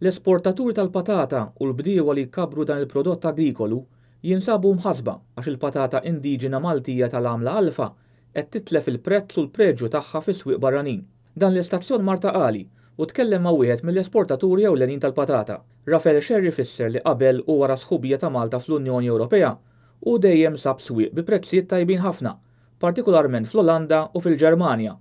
L-esportaturi tal-patata u l-bdiewa li jkabbru dan il-prodott agrikolu jinsabu mħassba għax il-patata indiġena Maltija tal-għamla Alfa qed titlef il-prezz u l-preġju tagħha fis-swieq barranin. Dan l-istazzjon mar Ta' Qali u tkellem ma' wieħed mill-esportaturi ewlenin tal-patata. Rafael Scerri fisser li qabel u wara s-sħubija ta' Malta fl-Unjoni Ewropea, hu dejjem sab swieq bi prezzijiet tajbin ħafna, partikolarment fl-Olanda u fil-Ġermanja.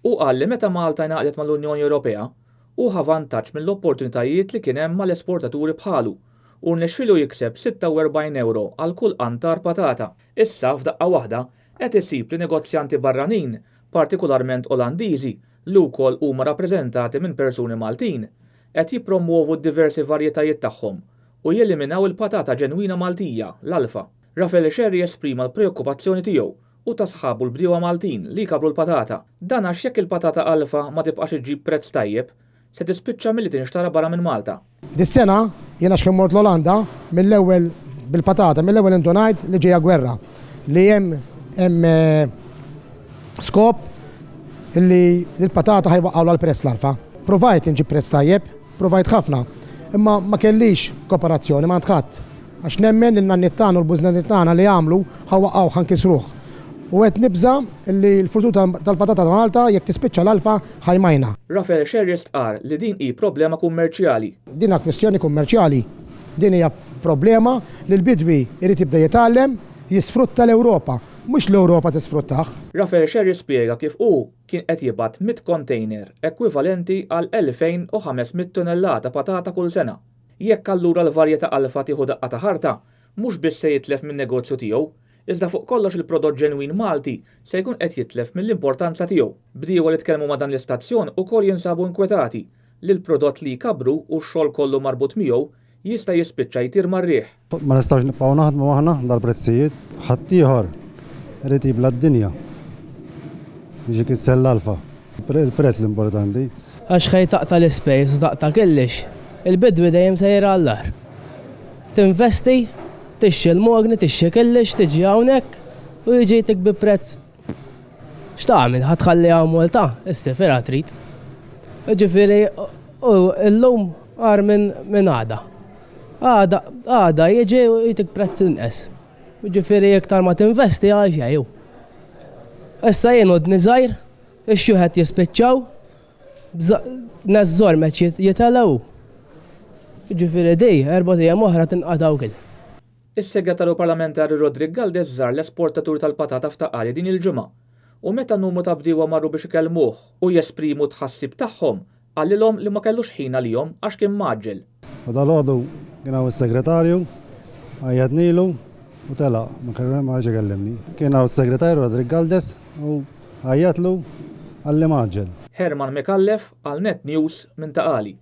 Hu qal li meta Malta ingħaqdet mal-Unjoni Ewropea, hu ħa vantaġġ mill-opportunitajiet li kien hemm għal esportaturi bħalu u rnexxielu jikseb 46 ewro għal kull qantar patata. Issa, f'daqqa waħda, qed isib li negozjanti barranin, partikolarment Olandiżi, li wkoll huma rappreżentati minn persuni Maltin, qed jippromwovu d-diversi varjetajiet tagħhom u jeliminaw il-patata ġenwina Maltija, l-Alfa. Raffaele Scerri esprima l-preokkupazzjoni tiegħu u ta' sħabu l-bdiewa Maltin li jkabbru l-patata. Dan għax jekk il-patata Alfa ma tibqax iġġib prezz tajjeb, se tispiċċa milli tinxtara barra minn Malta. Dis-sena, jien għax kien mort l-Olanda, mill-ewwel bil-patata, mill-ewwel indunajt li ġejja gwerra, li hemm hemm skop li l-patata ħa jwaqqgħulha l-prezz l-alfa. Provajt inġib prezz tajjeb, provajt ħafna, imma ma kellix koperazzjoni m'għand ħadd. Għax nemmen li n-nanniet tagħna u l-bużnanniet tagħna li għamlu ħa waqqgħuh, ħa nkissruh. U qed nibża' li l-futur tal-patata ta' Malta jekk tispiċċa l-alfa ħa jmajna. Raphael Scerri stqarr li din hi problema kummerċjali. Din hija kwistjoni kummerċjali. Din hija problema li l-bidwi jrid jibda jitgħallem jisfrutta l-Ewropa, mhux l-Ewropa tisfruttah. Raphael Scerri spjega kif hu kien qed jibgħat 100 container ekwivalenti għal 2,500 tunellata patata kull sena. Jekk allura l-varjetà Alfa tieħu daqqa ta' ħarta, mhux biss se jitlef min-negozju tiegħu, iżda fuq kollox il-prodott ġenwin Malti se jkun qed jitlef mill-importanza tiegħu. Bdiewa li tkellmu ma' dan l-istazzjon ukoll jinsabu inkwetati li l-prodott li jkabbru u x-xogħol kollu marbut miegħu jista' jispiċċa jtir mar-riħ. Ma nistgħux nibqgħu naħdmu aħna dal-prezzijiet. Ħaddieħor irid jibla' d-dinja biex ikisser l-alfa. Il-prezz l-importanti. Għax ħej taqta' l-ispejjeż u taqta' kellix, il-bidwi dejjem sejjer għall-agħar. Tinvesti, tixtri l-mogni, tixtri kellix, tiġi hawnhekk u jiġi jtik bi prezz. X'tagħmel? Ħa tħalliha Malta? Issifirha trid. Jiġifieri u llum agħar minn għada. Għada, għada jiġi u jtik prezz inqes. Jiġifieri iktar ma tinvesti għal xejn hu. Issa jien għodni żgħir, ix-xjuħ qed jispiċċaw, neż-żorm qed jitelgħu. Jiġifieri di, erbat ijiem oħra tinqata' wkoll. Is-Segretarju Parlamentari Roderick Galdes żar l-esportaturi tal-patata f'Ta' Qali din il-ġimgħa u meta numru ta' bdiewa marru biex ikellmuh u jesprimu t-tħassib tagħhom, qalilhom li ma kellux ħin għalihom għax kien mgħaġġel. U dalgħodu kien hawn is-segretarju, għajjatnilu u telaq, ma riedx ikellimni. Kien hawn is-segretarju Roderick Galdes u għajjatlu qalli mgħaġġel. Herman Micallef għal Net News minn Ta' Qali.